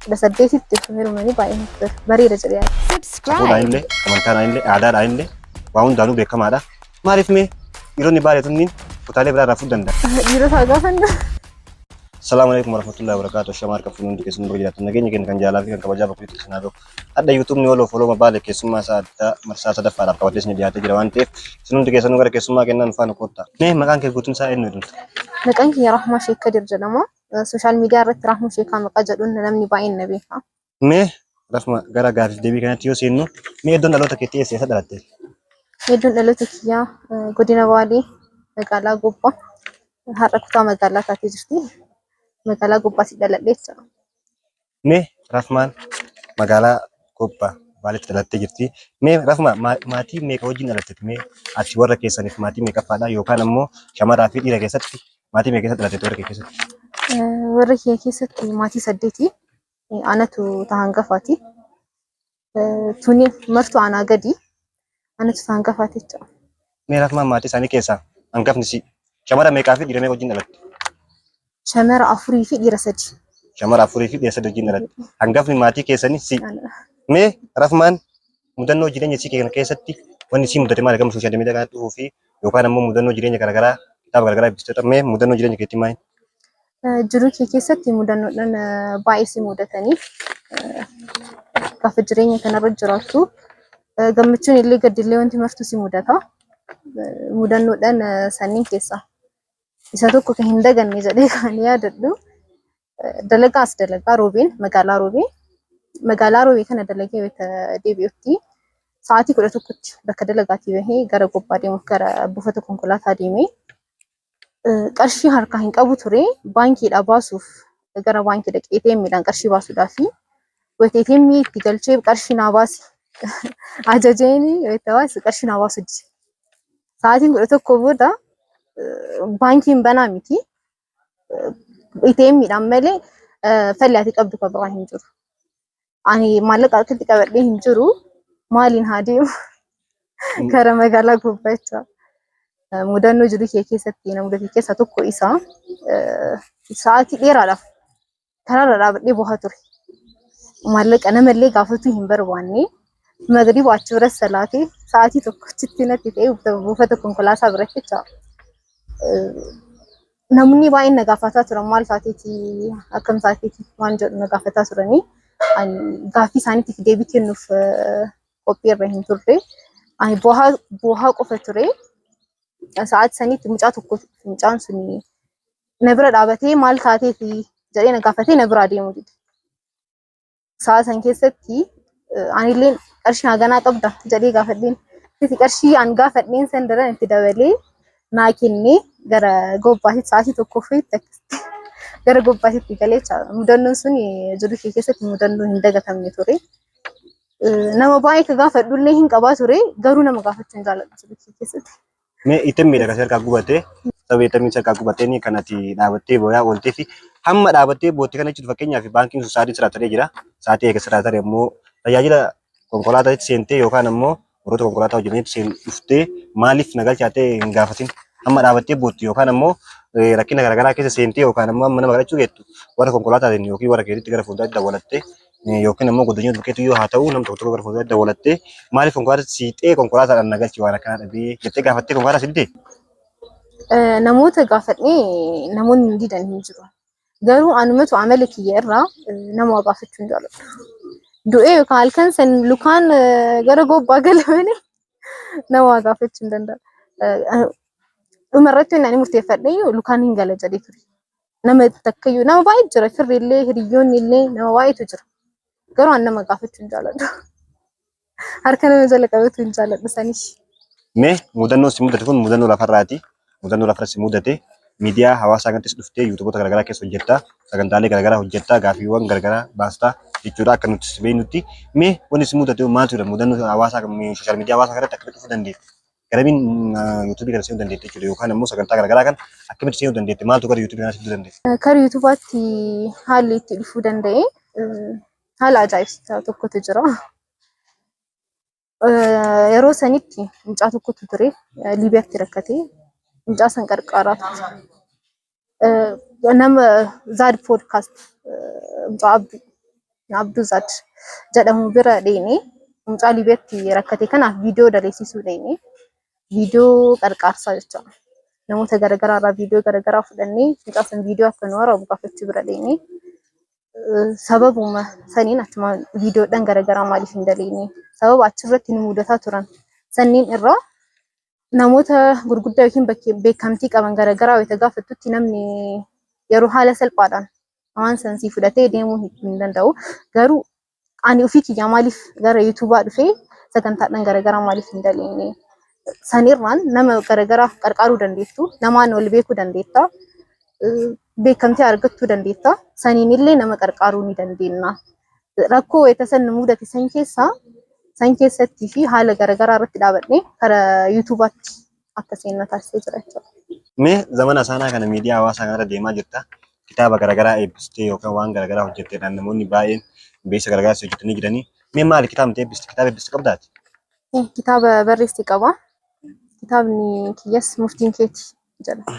18tti osoo heerumanii baay'ee natti tola. Bareeda jedhee yaada. Safuudhaan illee, amantaadhaan illee, aadaadhaan illee waa hundaanuu beekamaadha. Maaliif mee dhiironni Baalee tunniin kutaalee biraa irraa fuudhuu danda'a? Dhiirota haa gaafannu. Salaamu alaikum warahmatullahi wabarakatuh. Shamaa harka fuunee hundi keessan dura jiraatan nageenya keenya kan jaalaa fi kan kabajaa bakka itti isin haa ga'u. Hadha yuutuubni waloo foloma Baale keessummaa isaa addaa marsaa sadaffaadhaaf qabatee isin dhiyaatee jira waan ta'eef isin hundi keessanuu gara keessummaa kennaa nu faana koottaa. Mee maqaan kee guutuun isaa eenyu jedhamta? Maqaan kiyya Rahmaa Sheek Kadir jedhama. Sooshaal miidiyaa irratti Rahmuu Sheekaa maqaa jedhuun namni baay'een na beeka. Mee Rahma gara gaaffiif deebii kanatti yoo seennu mee iddoon dhaloota keetti eessa eessa dhalatte? Iddoon dhaloota kiyyaa godina Baalee magaalaa Gobbaa har'a kutaa magaalaa taatee jirti. Magaalaa Gobbaatti dhaladhe jechuudha. Mee Rahmaan magaalaa Gobbaa Baaleetti dhalattee jirti. Mee Rahma maatii meeqa wajjin dhalatte? Mee ati warra keessaniif maatii meeqaffaadha yookaan ammoo shamaraa fi dhiira keessatti maatii meeqa keessatti dhalatte warra kee keessatti? Warra kiyya keessatti maatii saddeeti. Anatu ta hangafaati. Tuni martuu anaa gadi. Anatu ta hangafaati jechuudha. Mee Rahmaan maatii isaanii keessaa hangafni si shamara meeqaa fi dhiira meeqa wajjin dhalatte? Shamara afurii fi dhiira sadi. Shamara afurii fi dhiira sadi wajjin dhalatte. Hangafni maatii keessanii si. Mee Rahmaan mudannoo jireenya isii kana keessatti wanni isii mudate maali gama sooshaal miidiyaa kanatti dhufuu fi yookaan ammoo mudannoo jireenya garaagaraa kitaaba garaagaraa eebbistoota mee mudannoo jireenya keetii maali? Jiruu kee keessatti mudannoodhaan baay'ee si mudatanii gaafa jireenya kanarra jiraattu gammachuun illee gaddillee wanti martuu si mudata. Mudannoodhaan sanniin keessaa isa tokko kan hin daganne jedhee kan yaadadhu dalagaa as dalagaa Roobeen magaalaa Roobee magaalaa Roobee kana dalagee wayita deebi'utti sa'aatii 11tti bakka dalagaatii bahee gara Gobbaa deemuuf gara buufata konkolaataa deemee qarshii harkaa hin qabu ture baankiidhaa baasuuf gara baankii dhaqee ATM'dhaan qarshii baasuudhaafi wayita ATM itti galchee qarshii naa baasi ajajeen wayita baasu qarshii naa baasu dide. Sa'aatiin 11 booda baankiin banaa miti. ATM'dhaan malee falli ati qabdu kan biraa hin jiru. Ani maallaqa harkatti qabadhee hin jiru. Maaliin haa deemu? Gara magaalaa gubbaa jecha. Mudannoo jiru kee keessatti na mudate keessaa tokko isa. Sa'aatii dheeraadhaaf karaarra dhaabadhee bohaa ture. Maallaqa namallee gaafatuu hin barbaanne. Magriiba achi bira salaatee sa'aatii tokkotti natti ta'e buufata konkolaataa biratti jecha. Namni baay'een na gaafataa turan maal taateeti akkam taateeti waan jedhu na gaafataa turanii. Ani gaaffii isaaniitiif deebii kennuuf qophii irra hin turre. Ani bohaa bohaa qofa ture. Sa'aatii sanitti mucaa tokko mucaan sun na bira dhaabatee maal taateeti jedhee na gaafatee na biraa deemuu dide. Sa'a san keessatti anillee qarshii haganaa qabda jedhee gaafadheen. Itti qarshii an gaafadheen san daran itti dabalee naa kennee gara gobbaatitti sa'aatii tokkoffitti akkasitti gara gobbaatitti galee jechaadha. Mudannoon sun jiruu kee keessatti mudannoo hin dagatamne ture. Nama baay'ee ka gaafadhullee hin qabaa ture garuu nama gaafachuu hin jaalladhu jiruu kee keessatti. Mee itemmiidha kan si harkaa gubate sababa itemmiin si harkaa gubateen kan ati dhaabattee booyaa ooltee fi hamma dhaabattee bootte kana jechuun fakkeenyaaf baankiin sun sa'aatiin sirraa taree jira. Sa'aatii eega sirraa tare immoo tajaajila konkolaataatti seentee yookaan ammoo warroota konkolaataa hojjetanitti seen dhuftee maaliif na galchaatee hin gaafatin hamma dhaabattee boottu yookaan ammoo rakkina garaagaraa keessa seentee yookaan ammoo amma nama kadhachuu geettu warra konkolaataatiin yookiin warra keetitti gara fuulduraatti dawwalattee yookiin ammoo godinyoota bukkeetti yoo haa ta'u nam tokko tokko gara fuulduraatti dawwalattee maaliif konkolaataa siixee konkolaataadhaan na galchi waan akkanaa dhabee jettee gaafattee konkolaataa si didee? Namoota gaafadhee namoonni hin didan hin jiru. Garuu anumatu amala kiyya irraa nama waa gaafachuu hin jaalladhu. Du'ee yookaan halkan san lukaan gara gobbaa gala malee nama waa gaafachuu hin danda'u. Dhuma irratti inni ani murteeffadhe lukaan hin gala jedhee ture. Nama takkayyuu nama baay'ee jira firri illee hiriyyoonni illee nama baay'eetu jira. Garuu an nama gaafachuu hin jaalladhu. Harka nama jala qabatu hin jaalladhu sanis. Mee mudannoo si mudate kun mudannoo lafarraati. Mudannoo lafarra si mudate miidiyaa hawaasaa kanattis dhuftee yuutuuboota garaagaraa keessa hojjetta. Sagantaalee garaagaraa hojjetta. Gaaffiiwwan garaagaraa baasta jechuudha akka nuti si beeknutti. Mee wanni si mudate maaltu jira? Mudannoo hawaasaa sooshaal miidiyaa hawaasaa kanatti akkamitti dhufuu dandeette? Garamiin yuutuubii kana seenuu dandeette jechuudha yookaan ammoo sagantaa garaagaraa kan akkamitti seenuu dandeette? Maaltu gara yuutuubii kanaa si fiduu danda'e? Kara yuutuubaatti haalli itti dhufuu danda'e haala ajaa'ibsiisaa tokkotu jira. Yeroo sanitti mucaa tokkotu ture Liibiyaatti rakkate mucaa san qarqaaraa ture. Nama Zaad podcast mucaa Abduu. Abduu Zaad jedhamu bira dheenee mucaa Liibiyaatti rakkate kanaaf viidiyoo daleessisuu dheenee viidiyoo qarqaarsaa jechuudha. Namoota garaagaraa irraa viidiyoo garaagaraa fudhannee mucaa san viidiyoo akka nu waraabu gaafachuu bira dheenee sababuma saniin achumaan viidiyoodhaan garaagaraa maaliif hin daleenne sababa achirratti nu mudataa turan sanniin irraa namoota gurguddaa yookiin beekamtii qaban garaagaraa wayita gaafattutti namni yeroo haala salphaadhaan waan san sii fudhatee deemuu hin danda'u. Garuu ani ofii kiyyaa maaliif gara yuutuubaa dhufee sagantaadhaan garaagaraa maaliif hin daleenne? Sanirraan nama garaagaraa qarqaaruu dandeettu, namaan wal beekuu dandeetta, beekamtii argachuu dandeetta. Saniin illee nama qarqaaruu ni dandeenya. Rakkoo wayita san nu mudate san keessaa san keessattii fi haala garaagaraa irratti dhaabadhee karaa yuutuubaatti akka seenna taasisee jira jechuudha. Mee zamana isaanaa kana miidiyaa hawaasaa kanarra deemaa jirta. Kitaaba garaagaraa eebbistee yookaan waan garaagaraa hojjetteedhaan namoonni baay'een beeksisa garaagaraa si hojjetanii jiranii. Mee maali kitaabni eebbiste? Kitaaba eebbiste qabdaati? Kitaaba barreesse qaba. Kitaabni kiyyas Murtiin Keeti jedha.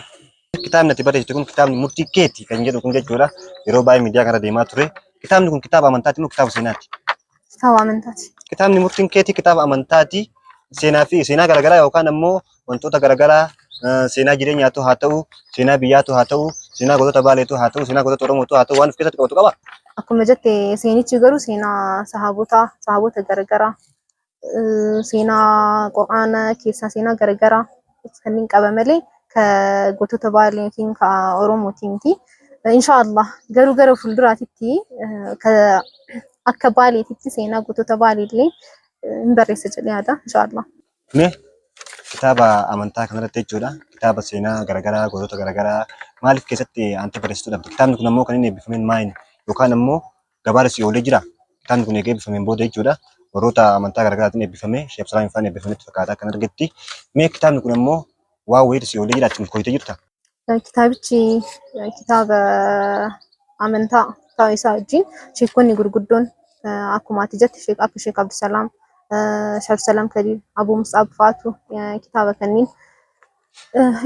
Kitaabni ati barreessite kun kitaabni Murtii Keeti kan jedhu kun jechuudha. Yeroo baay'ee miidiyaa kana deemaa ture. Kitaabni kun kitaaba amantaati moo kitaaba seenaati? Kitaaba amantaati. Kitaabni Murtiin Keetii kitaaba amantaati. Seenaa fi seenaa garaagaraa yookaan ammoo wantoota garaagaraa seenaa jireenyaatu haa ta'u, seenaa biyyaatu haa ta'u, seenaa gootota Baaleetu haa ta'u, seenaa gootota Oromootu haa ta'u waan of keessatti qabatu qaba. Akkuma jette seenichi garuu seenaa sahaabotaa, sahaabota garaagaraa, seenaa Qur'aana keessaa seenaa garaagaraa kanneen qaba malee ka gootota Baalee yookiin ka Oromooti miti. Inshaallah garuu gara fuulduraatitti ka akka Baaleetitti seenaa gootota Baalee illee hin barreessa jedhee yaada inshaallah. Mee kitaaba amantaa kanarratti jechuudha. Kitaaba seenaa garaagaraa gootota garaagaraa maaliif keessatti aantee barreessituu dhabde? Kitaabni kun ammoo kan inni eebbifameen maayini? Yookaan ammoo gabaarra si oolee jira? Kitaabni kun eega eebbifameen booda jechuudha. Warroota amantaa garaagaraatiin eebbifame, Sheek Salaam faan eebbifametti fakkaata akkan argetti. Mee kitaabni kun ammoo waan wayiitu si oolee jira itti milkooytee jirta? Kitaabichi kitaaba amantaa ta'uu isaa wajjin sheekonni gurguddoon akkuma ati jette sheek akka Sheek Abdusalaam, Sheek Abdusalaam Kadiir, Abuu Mus'aab fa'aatu kitaaba kanneen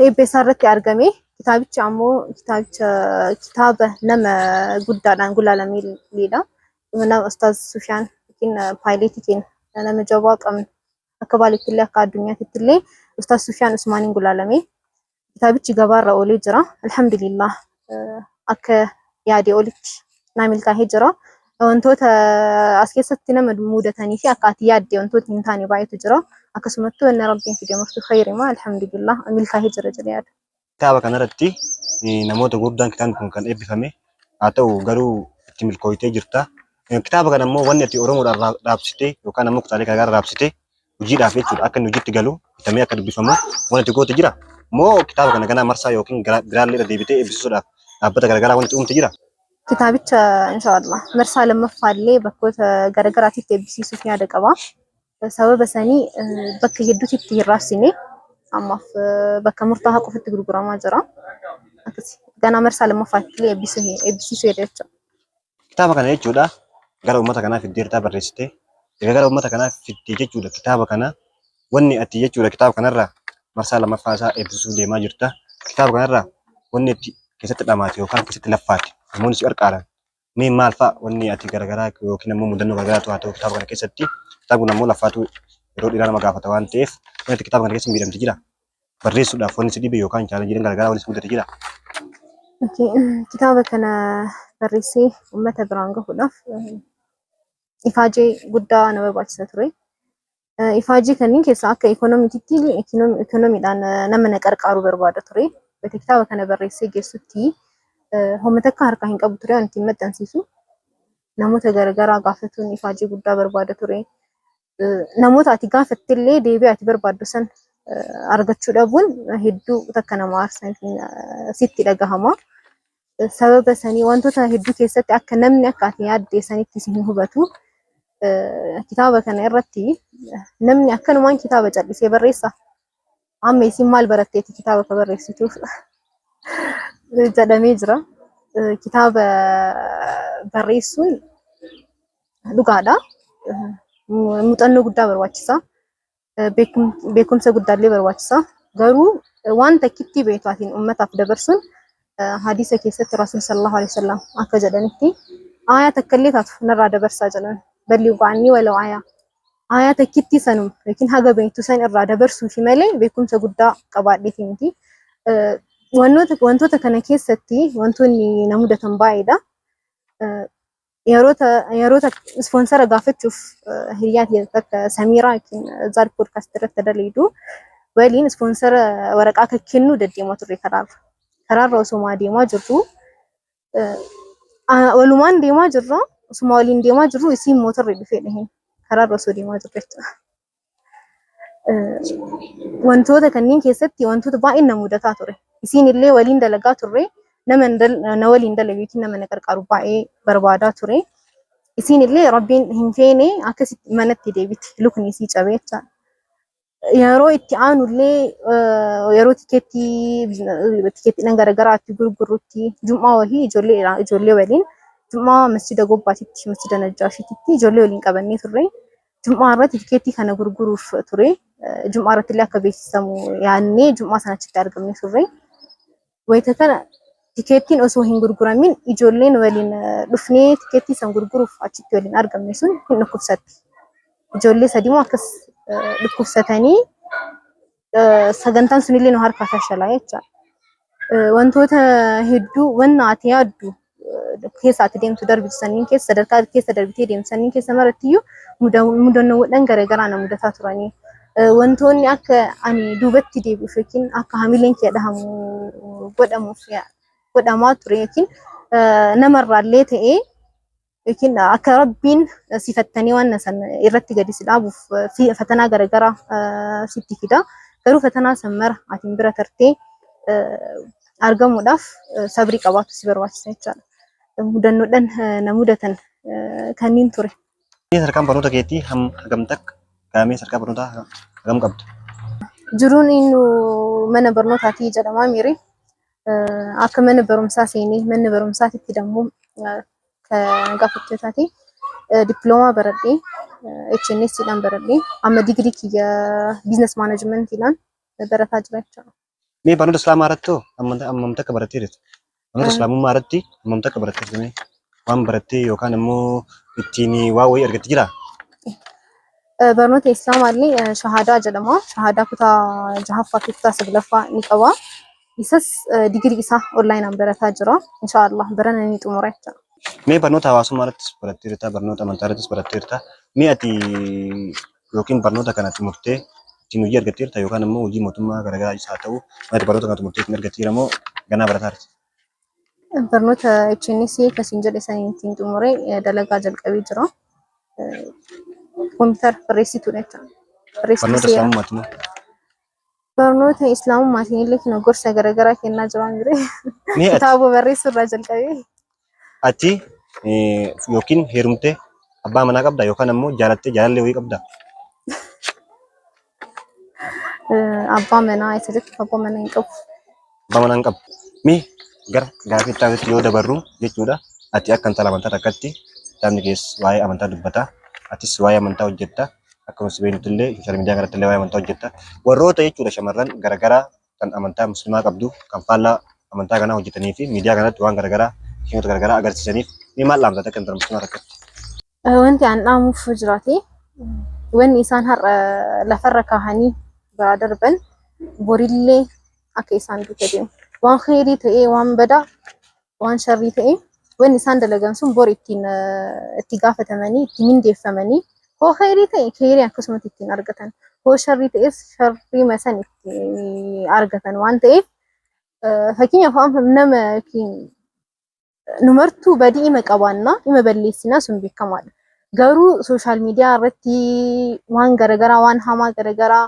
eebba isaa irratti argame. Kitaabichi ammoo kitaabicha kitaaba nama guddaadhaan gulaalameedha. Nama Ustaaz Sufiyaan yookiin paayileetii keenya nama jabaa qabnu akka Baaleetti illee akka addunyaatti illee Ustaaz Sufiyaan Usmaaniin gulaalame. Kitaabichi gabaarra oolee jira. Alhamdulillah akka yaadee olitti naa milkaa'ee jira. Wantoota as keessatti nama mudatanii fi akka ati yaadde wantoota hin taane baay'eetu jira. Akkasumattuu wanni Rabbiin fide martuu khayrima alhamdulillah milkaa'ee jira jedhee yaada. Kitaaba kanarratti namoota gurguddaan kitaabni kun kan eebbifame haa ta'u garuu itti milkooytee jirta. Kitaaba kana immoo wanni ati Oromoodhaan raabsitee yookaan ammoo kutaalee garaagaraa raabsitee hojiidhaaf jechuudha akka inni hojiitti galu bitamee akka dubbifamu wanti goote jira moo kitaaba kana ganaa marsaa yookiin biraallee irra deebitee eebbisiisuudhaaf dhaabbata garaagaraa wanti uumte jira? Kitaabicha inshaallah marsaa lammaffaallee bakkoota garaagaraatitti eebbisiisuuf yaada qaba. Sababa sanii bakka hedduutti hin raabsine ammaaf bakka murtaa'aa qofatti gurguramaa jira. Akkasi ganaa marsaa lammaffaatti illee eebbisiisuu yaada jechuudha. Kitaaba kana jechuudha gara uummata kanaa fiddeertaa barreessitee erga gara uummata kanaa fiddee jechuudha kitaaba kana wanni ati jechuudha kitaaba kanarraa marsaa lammaffaa isaa eebbisiisuuf deemaa jirta. Kitaaba kanarraa wanni ati keessatti dhamaate yookaan keessatti laffaate namoonni si qarqaaran mee maal fa'a wanni ati garaagaraa yookiin ammoo mudannoo garaagaraatu haa ta'u kitaaba kana keessatti kitaabni kun ammoo laffaatu yeroo dheeraa nama gaafata waan ta'eef wanni ati kitaaba kana keessa miidhamte jira. Barreessuudhaaf wanni si dhibe yookaan chaalenjiin garaagaraa wanni si mudate jira. Kitaaba kana barreessee uummata biraan gahuudhaaf ifaajee guddaa na barbaachisa ture. Ifaajee kanneen keessaa akka ikoonomiitti ikoonomiidhaan nama na qarqaaru barbaada ture. Wayita kitaaba kana barreessee geessutti homa takka harkaa hin qabu ture waan ittiin maxxansiisu. Namoota garaagaraa gaafatuun ifaajee guddaa barbaada ture. Namoota ati gaafattellee deebii ati barbaaddu san argachuu dhabuun hedduu takka nama aarsa sitti dhagahama. Sababa sanii wantoota hedduu keessatti akka namni akka ati yaadde sanitti si hin hubatu. Kitaaba kana irratti namni akkanumaan kitaaba callisee barreessa. Amma isin maal baratteeti kitaaba ka barreessituuf jedhamee jira. Kitaaba barreessuun dhugaadha. Muuxannoo guddaa barbaachisa. Beekumsa guddaallee barbaachisa. Garuu waan takkitti beekaatiin uummataaf dabarsuun hadiisa keessatti Rasuul sallallahu alaihi wasallam akka jedhanitti Aayaa takka illee taatu narraa dabarsaa jedhan. Ballighuu annii walaw aayaa. Aayaa takkittii sanuma yookiin haga beektu san irraa dabarsuufi malee beekumsa guddaa qabaadheefi miti. Wantoota kana keessatti wantoonni na mudatan baay'eedha. Yeroo sponsor gaafachuuf hiriyaa tiyya takka Samiiraa yookiin Zaad podcast irratti dalagidu waliin sponsor waraqaa akka kennu deddeemaa turre karaarra. Karaarra osoo deemaa jirru, walumaan deemaa jirra. Osuma waliin deemaa jirru isiin mootorri dhufee dhaheen karaarra osoo deemaa jirru jechuudha. Wantoota kanneen keessatti wantoota baay'een na mudataa ture. Isiin illee waliin dalagaa turre, nama na waliin dalagu yookiin nama na qarqaaru baay'ee barbaadaa ture. Isiin illee Rabbiin hin feene akkasitti manatti deebiti, lukni isii cabee jechaadha. Yeroo itti aanu illee yeroo tikeettiidhaan garaagaraa itti gurgurrutti, jum'aa wahii ijoollee waliin jum'aa masjida Gobbaatitti, masjida Najjaashiitti ijoollee waliin qabannee turre. Jum'aa irratti tikeettii kana gurguruuf ture. Jum'aa irratti illee akka beeksisamu yaadnee jum'aa sana achitti argamnee turre. Wayita kana tikeettiin osoo hin gurguramin ijoolleen waliin dhufnee tikeettii san gurguruuf achitti waliin argamne sun hin dhukkubsatti. Ijoollee sadii moo akkas dhukkubsatanii sagantaan sunillee nu harkaa fashalaa jechaadha. Wantoota hedduu wanna ati yaaddu keessa ati deemtu darbitu sanniin keessa, sadarkaa keessa darbitee deemtu sanniin keessa marattiyyuu mudannoowwan garaagaraa na mudataa turanii. Wantoonni akka ani duubatti deebi'uuf yookiin akka hamileen kee dhahamu godhamuuf godhamaa ture yookiin namarraallee ta'ee yookiin akka Rabbiin sifattanii waan san irratti gadi si dhaabuuf fatanaa garaagaraa sitti fida. Garuu fatanaa san mara atiin bira tartee argamuudhaaf sabrii qabaatu si barbaachisa jechaadha. Mudannoodhaan na mudatan kanneen ture. Sadarkaan barnoota keetii hagam takka gahamee, sadarkaa barnootaa hagam qabda? Jiruun inni mana barnootaatii jedhamaa miiri. Akka mana barumsaa seenee mana barumsaatitti dammoo kan gaafachuu dippiloomaa baradhee, HNS dhaan baradhee, amma digirii kiyya business managementiidhaan barataa jira jechuudha. Mee barnoota Islaamaa irratti hoo hammam takka barattee jirta? Barnoota Islaamummaa irratti hammam takka barattee jirta? Waan barattee yookaan immoo ittiin waa wayii argatte jiraa? Barnoota Islaamaa illee shahaadaa jedhama. Shahaadaa kutaa jahaffaa fi kutaa saglaffaa ni qaba. Isas digirii isaa onlineaan barataa jira. Inshaallah barana ni xumura jechuudha. Mee barnoota hawaasummaa irrattis barattee jirta, barnoota amantaa irrattis barattee jirta. Mee ati yookiin barnoota kana xumurtee ittiin hojii argatteerta yookaan immoo hojii mootummaa garaagaraa haa ta'u, ati barnoota kana xumurtee ittiin argatteera moo ganaa barataa jirta? Barnoota HNS akkasiin jedhe saniin ittiin xumuree dalagaa jalqabee jira. Kompiitara barreessituudha jechuudha. Barreessituu Barnoota seeraa. Islaamummaati moo? Barnoota Islaamummaatiin illee kana gorsa garaagaraa kennaa jiraan jire. Mee ati Kitaaba barreessuu irraa jalqabee. Ati yookiin heerumtee abbaa manaa qabdaa yookaan ammoo jaalattee jaalallee wayii qabdaa? Abbaa manaa isa jettu, abbaa manaa hin qabu. Abbaa manaa hin qabdu. Mee gara gaaffii itti aanutti yoo dabarru jechuudha. Ati akka intala amantaa takkatti kitaabni kees waa'ee amantaa dubbata. Atis waa'ee amantaa hojjetta. Akkuma si beeknutti illee social media kanatti illee waa'ee amantaa hojjetta. Warroota jechuudha shamarran garaagaraa kan amantaa Musliimaa qabdu kan faallaa amantaa kanaa hojjetanii fi miidiyaa kanatti waan garaagaraa fakkeenya garaagaraa agarsiisaniif mee maal dhaamta akka intala Musliimaa takkatti? Wanti an dhaamuuf jiraate, wanni isaan har'a lafarra kaahanii biraa darban borillee akka isaan duuka deemu. Waan kheyrii ta'ee, waan badaa, waan sharrii ta'ee, wanni isaan dalagan sun bor ittiin itti gaafatamanii itti mindeeffamanii, hoo kheyrii ta'e kheyrii akkasumatti ittiin argatan, hoo sharrii ta'es sharrii san itti argatan waan ta'eef, fakkeenyaaf nama numartuu badii ima qabaannaa, ima balleessinaa, sun beekamaadha. Garuu social media irratti waan garaagaraa, waan hamaa garaagaraa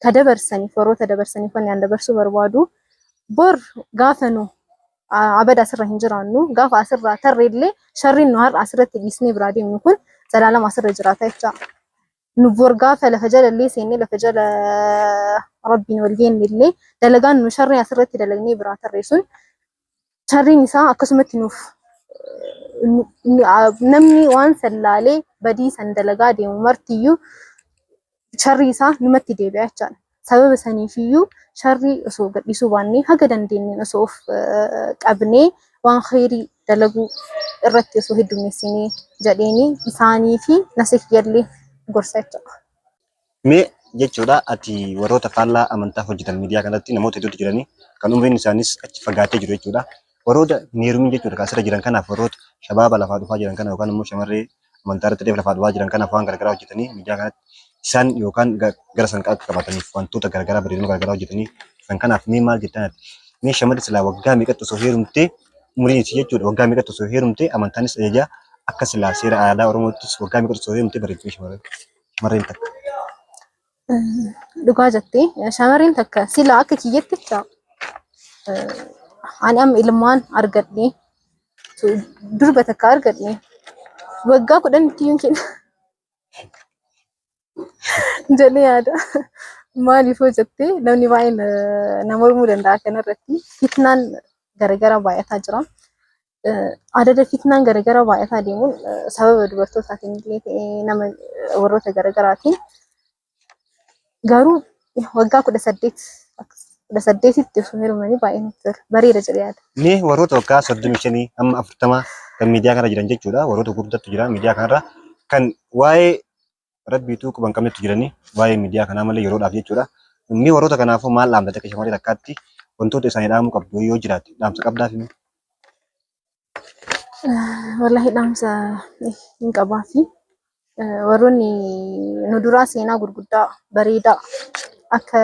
ka dabarsaniif, warroota dabarsaniif wanni an dabarsuu barbaadu, bor gaafa nu abada asirra hin jiraannu, gaafa asirraa tarree illee sharriin nu har'a asirratti dhiisnee biraa deemnu kun zalaalama asirra jiraata jecha. Nu bor gaafa lafa jala illee seennee lafa jala Rabbiin wal geenne illee, dalagaan nu sharrii asirratti dalagnee biraa tarree sun sharriin isaa akkasumatti nuuf namni waan sallaalee badii san dalagaa deemu martiyyuu sharrii isaa numatti deebi'a jechaadha. Sababa saniifiyyuu sharrii osoo gadhiisuu baannee, haga dandeenyeen osoo of qabnee waan kheyrii dalaguu irratti osoo heddummeessinee jedheeni isaanii fi nafsee kiyyallee gorsa jechuudha. Mee jechuudha ati warroota faallaa amantaa hojjetan miidiyaa kanatti namoota hedduutu jiranii kan umriin isaanis achi fagaatee jiru jechuudha. Warroota hin heerumin jechuudha kan asirra jiran kanaaf warroota shabaaba lafaa dhufaa jiran kana yookaan immoo shamarree amantaa irratti lafaa dhufaa jiran kanaaf waan garagaraa hojjetanii miidiyaa kanatti isaan yookaan gara san akka qabataniif wantoota garagaraa bareedina garagaraa hojjetanii dhufan kanaaf mee maal jettan ati? Mee shamarri silaa waggaa meeqatti osoo heerumtee umriin isii jechuudha waggaa meeqatti osoo heerumtee amantaanis ajajaa akka silaa seera aadaa Oromoottis waggaa meeqatti osoo heerumtee bareeddee shamarreen takka. Dhugaa jettee shamarreen takka silaa akka kiyyatti jecha ani amma ilmaan argadhee durba takka argadhee waggaa 10tti iyyuu kenna jedhee yaada. Maaliif hoo jettee namni baay'een na mormuu danda'a kanarratti. Fitnaan garagaraa baay'ataa jira. Adada fitnaan garagaraa baay'ataa deemuun sababa dubartootaatiin illee ta'ee nama warroota garagaraatiin garuu waggaa 18 18tti osoo heerumanii baay'ee natti tola. Bareeda jedhee yaada. Mee warroota waggaa 35 hamma 40 kan miidiyaa kana jiran jechuudha. Warroota gurguddattu jira miidiyaa kanarra kan waa'ee Rabbiituu quba hin qabnetu jiranii waa'ee miidiyaa kanaa malee yeroodhaaf jechuudha. Mee warroota kanaafuu maal dhaamta akka shamarree takkaatti wantoota isaanii dhaamuu qabdu yoo jiraate dhaamsa qabdaaf himi. Wallahi dhaamsa hin qabaafi. Warroonni nu duraa seenaa gurguddaa bareedaa akka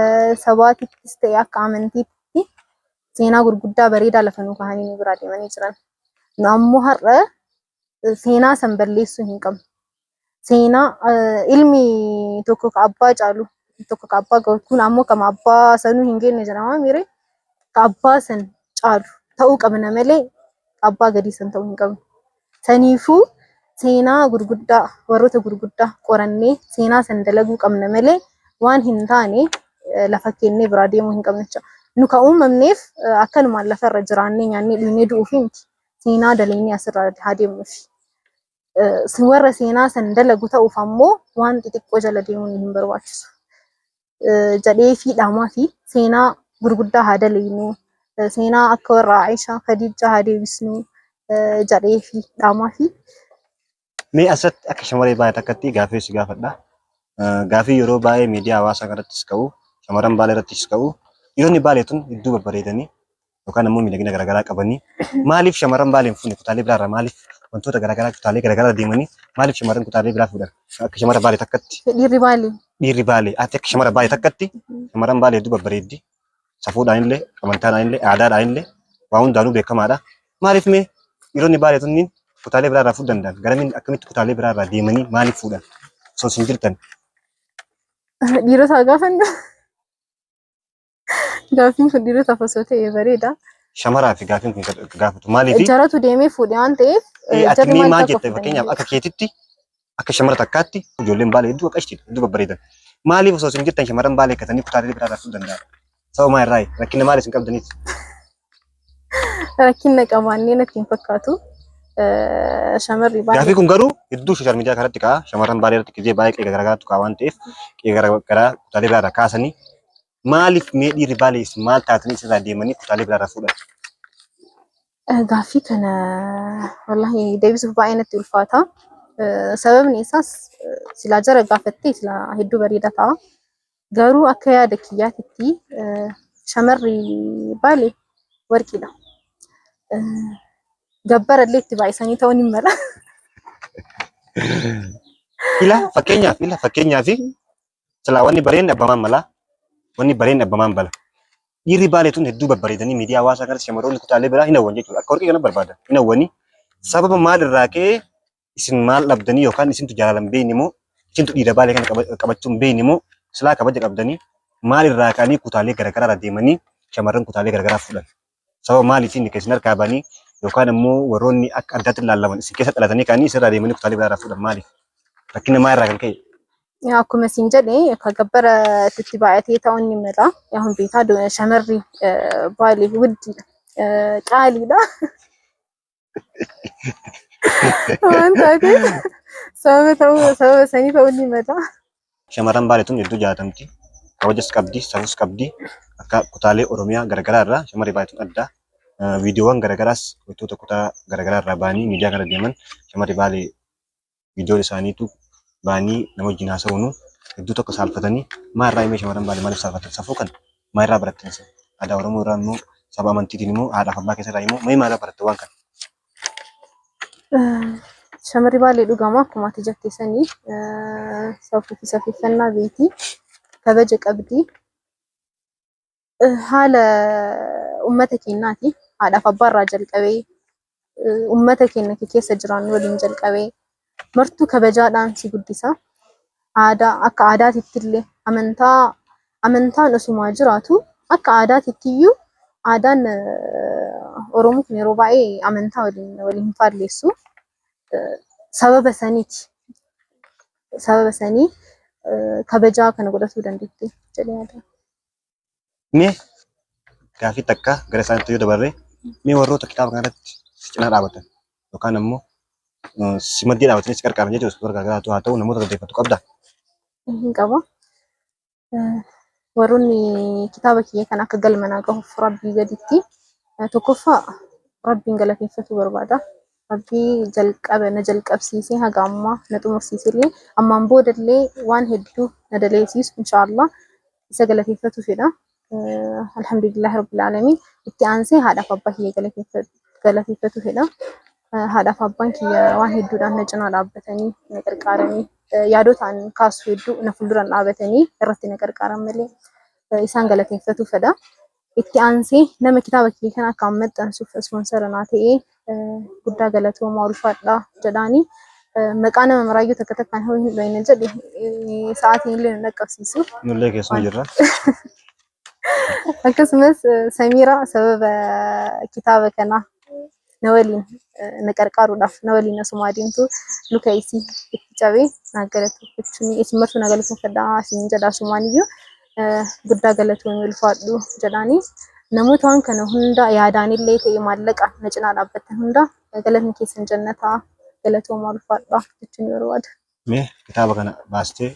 sabaatittis ta'e akka amantiitti seenaa gurguddaa bareedaa lafa nu kaa'anii nu biraa deemanii jiran. Nu ammoo har'a seenaa san balleessuu hin qabnu. Seenaa ilmi tokko ka abbaa caalu tokko ka abbaa gahu kun ammoo kama abbaa sanuu hin geenye jedhama miire ka abbaa san caalu ta'uu qabna malee ka abbaa gadii san ta'uu hin qabnu. Saniifuu seenaa gurguddaa warroota gurguddaa qorannee seenaa san dalaguu qabna malee waan hin taane lafa keennee biraa deemuu hin qabnu jechuudha. Nu ka uumamneef akkanumaan lafarra jiraannee nyaannee dhugnee du'uufi miti. Seenaa dalagnee asirraa haa deemnuufi. Warra seenaa san dalagu ta'uuf ammoo waan xixiqqoo jala deemuun hin barbaachisu. Jedhee fi dhaamaa fi seenaa gurguddaa haa dalagnu, seenaa akka warra Aishaa, Khadiijaa haa deebisnu jedhee fi dhaamaa fi. Mee asirratti akka shamarree baay'ee takkatti gaaffii si gaafadha. Gaaffii yeroo baay'ee miidiyaa hawaasaa irrattis ka'u, shamarran baalee irrattis ka'u, dhiironni baalee tun hedduu babbareedanii yookaan ammoo miidhagina garaagaraa qabanii maaliif shamarran baalee hin fuune kutaalee biraarraa maaliif wantoota garaagaraa kutaalee garaagaraa deemanii maaliif shamarran kutaalee biraa fuudhan akka shamara baalee takkatti Dhiirri baalee. Dhiirri baalee ati akka shamara baalee takkatti shamarran baalee hedduu babbareeddi safuudhaan illee amantaadhaan illee aadaadhaan illee waa hundaanuu beekamaadha maaliif mee dhiironni baalee tunniin kutaalee biraarraa fuudhuu danda'an garamiin akkamitti kutaalee biraarraa deemanii maaliif fuudhan osoo isin jirtan? Dhiirota gaafannu. Gaaffiin kun dhiirotaaf osoo ta'e bareeda. Shamaraa fi gaaffiin kun kan gaafatu maaliif? Jaratu deemee fuudhe waan ta'eef Ati jarri mee maal maal akka jette fuudhan fakkeenyaaf akka keetitti akka shamara takkaatti ijoolleen baalee hedduu qashtiidha hedduu babbareedan. Maaliif osoo isin jirtan shamarran baalee katanii kutaalee biraa irraa fuudhuu danda'an? Sababa maal irraayi? Rakkina maal isin qabdaniif? Rakkina qabaannee natti hin fakkaatu. Shamarri Gaaffii baay'ee kun garuu hedduu sooshaal miidiyaa kanatti ka'a. Shamarran baalee irratti gizee baay'ee qeeqa garaagaraatu ka'a waan ta'eef qeeqa garaagaraa kutaalee biraa irraa kaasanii maaliif mee dhiirri baalee isin maal taatanii isirraa deemanii kutaalee biraa irraa fuudhan? Gaaffii kana wallahi deebisuuf baay'ee natti ulfaata. Sababni isaas silaa jara gaafattee silaa hedduu bareeda ta'a. Garuu akka yaada kiyyaatitti shamarri Baalee warqiidha. Gabbara illee itti baay'isanii ta'uu ni mala. Ila fakkeenyaaf ila fakkeenyaaf silaa wanni bareen dhabbamaan mala wanni bareen dhabbamaan bala. Dhiirri Baalee tun hedduu babbareedanii miidiyaa hawaasaa kanatti shamarroonni kutaalee biraa hin hawwan jechuudha. Akka warqii kana barbaadan hin hawwanii sababa maal irraa ka'ee isin maal dhabdanii yookaan isintu jaalala hin beekne moo isintu dhiira Baalee kana qabachuu hin beekne moo silaa kabaja qabdanii maal irraa ka'anii kutaalee garaagaraa irra deemanii shamarran kutaalee garaagaraa fuudhan. Sababa maaliitiin kan isin harkaa ba'anii yookaan immoo warroonni akka addaatti ilaalaman isin keessa dhalatanii ka'anii isin irraa deemanii kutaalee biraa irraa fuudhan maaliif? Rakkina maal irraa kan ka'e? Akkuma isin jedhe akka gabbara itti baay'atee ta'uun ni mala. Yaa beekaa shamarri Baalee wuddiidha. Qaaliidha. Waan taateef sababa ta'uu sababa sanii ta'uu ni mala. Shamarran Baalee tun hedduu jaalatamti. Kabajas qabdi, safuus qabdi. Akka kutaalee Oromiyaa garaagaraa irraa shamarri Baalee tun adda. Viidiyoowwan garaagaraas wantoota kutaa garaagaraa irraa ba'anii miidiyaa kana deeman shamarri Baalee viidiyoon isaaniitu ba'anii nama wajjin haasa'uunu hedduu tokko saalfatanii maal irraa himee shamarran Baalee maaliif saalfatan safuu kana maal irraa barattan isin aadaa Oromoo irraa immoo saba amantiitiin immoo haadhaaf abbaa keessa irraa immoo mee maal irraa barattan waan kana. Shamarri Baalee dhugama akkuma ati jette sanii safuu fi safeeffannaa beekti. Kabaja qabdi. Haala uummata keenyaati. Haadhaaf abbaa irraa jalqabee uummata keenya keessa jiraannu waliin jalqabee martuu kabajaadhaan si guddisa. Aadaa akka aadaatitti illee amantaa amantaan osumaa jiraatu akka aadaatitti iyyuu aadaan Oromoo kun yeroo baay'ee amantaa waliin waliin hin faalleessu. Sababa saniiti. Sababa sanii kabajaa kana godhatuu dandeetti jedhee yaada. Mee gaaffii takka gara isaaniitti yoo dabarre mee warroota kitaaba kanarratti si cinaa dhaabatan yookaan ammoo si maddii dhaabatanii si qarqaaran jechuudha warra garaagaraatu haa ta'u namoota galateeffattu qabdaa? Hin qaba. Warroonni kitaaba kiyya kana akka galma naa gahuuf Rabbii gaditti tokkoffaa Rabbiin galateeffatuu barbaada. Rabbii jalqaba na jalqabsiisee haga ammaa na xumursiisellee ammaan boodallee waan hedduu na daleessisu inshaallah isa galateeffatu fedha. Alhamdulillahi rabbil aalamiin. Itti aansee haadhaaf abbaa kiyya galateeffatu fedha. Haadhaaf abbaan kiyya waan hedduudhaan na cinaa dhaabbatanii na qarqaaranii yaadota an kaasu hedduu na fuulduraan dhaabatanii irratti na qarqaaran malee isaan galateeffatu fedha. Itti aansee nama kitaaba kiyya kana akka an maxxansuuf ispoonsara naa ta'ee guddaa galatoomaa ulfaadhaa jedhaanii maqaa nama maraayyuu takka takkaan hoo hin dhoyne jedhe sa'aatiin illee nu dhaqqabsiisu. Nullee keessuma jirra. Akkasumas Samiiraa sababa kitaaba kanaa na waliin na qarqaaruudhaaf na waliin asuma adeemtu luka isii itti cabee naa galateeffachuun isin martuu na galateeffadhaa isin jedha asumaan iyyuu guddaa galatoomii ulfaadhu jedhaanii namoota waan kana hunda yaadaanillee ta'e maallaqa na cinaa dhaabbattan hunda galatni keessan jannataa galatoomaa ulfaadhaa jechuun barbaada. Mee kitaaba kana baastee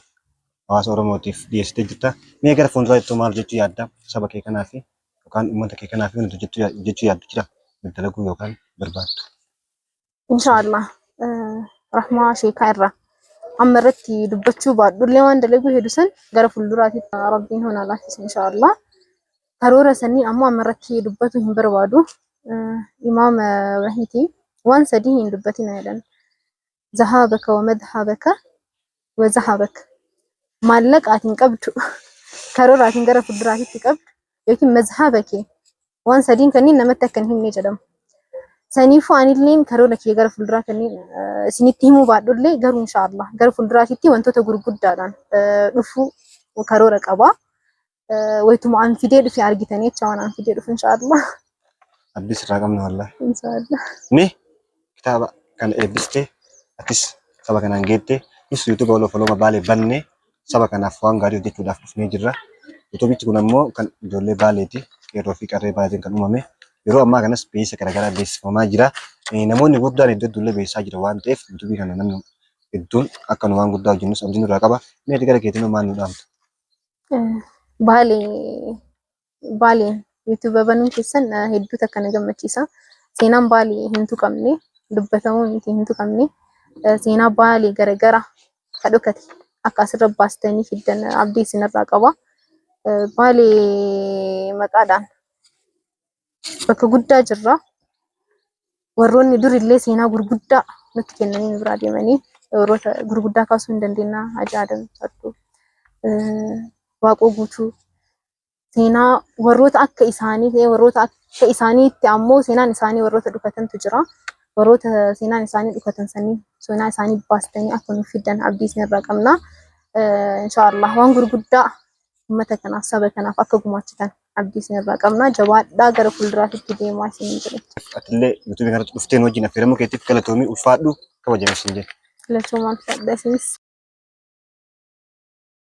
hawaasa Oromootiif dhiyeessitee jirta. Mee gara fuulduraatti maal hojjechuu yaadda? Saba kee kanaa fi yookaan uummata kee kanaa fi wanti hojjechuu yaaddu jira? Dalaguu yookaan barbaaddu? Inshaallah rahmaa sheekaa irraa amma irratti dubbachuu baadhullee waan dalaguu hedu san gara fuulduraatti Rabbiin hona laaffisa inshaallah. Karoora sanii ammoo amma irratti dubbatu hin barbaadu. Imaama wahiiti waan sadii hin dubbatina jedhan. Zahaabaka wa madhabaka wa zahabaka. Maallaqa ati hin qabdu karoora ati gara fuulduraatti qabdu yookiin mazhaba kee waan sadiin kanneen namatti akka hin himne jedhama. Saniifuu anilleen karoora kiyya gara fuulduraa kanneen isinitti himuu baadhullee garuu inshaallah gara fuulduraatitti wantoota gurguddaadhaan dhufuu karoora qaba. Wayituma an fidee dhufe argitanii jecha waan an fidee dhufu inshaallah. Abdii sirraa qabna wallahi. Inshaallah. Mee kitaaba kana eebbistee atis saba kanaan geettee nus yuutuuba Waloo Falooma Baalee bannee saba kanaaf waan gaarii hojjechuudhaaf dhufnee jirra. Yuutuubichi kun ammoo kan ijoollee Baaleeti. Qeerroo fi qarree Baaleetiin kan uumame. Yeroo ammaa kanas beeksisa garaagaraa beeksifamaa jira. Namoonni guddaan iddoo hedduullee beeksisaa jira waan ta'eef yuutuubii kana namni hedduun akka nu waan guddaa hojjennus abdii nurraa qaba. Mee ati gara keetiin maal nu dhaamta? Baalee Baaleen yuutuuba banuun keessan hedduu takka na gammachiisa. Seenaan Baalee hin tuqamne dubbatamuu miti hin tuqamne seenaa Baalee garagara ka dhokate akka asirra baastanii fiddan abdii isinirraa qaba. Baalee maqaadhaan bakka guddaa jirra. Warroonni durillee seenaa gurguddaa nutti kennanii nu biraa deemanii warroota gurguddaa kaasuu hin dandeenya. Hajii Adam Saddoo, Waaqoo Guutuu seenaa warroota akka isaanii ta'e warroota akka isaaniitti ammoo seenaan isaanii warroota dhukatantu jira. Warroota seenaan isaanii dhukatan sanii seenaa isaanii baastanii akka nuuf fiddan abdii isinirraa qabna. Inshaallah waan gurguddaa uummata kanaaf saba kanaaf akka gumaachitan abdii isinirraa qabna. Jabaadhaa gara fuulduraatti deemaa isiniin jedhe. Atillee yuutuubii kanatti dhuftee nu wajjin affeeramuu keetiif galatoomii ulfaadhu kabajame siin jedhe. Galatoomaa ulfaadha isinis.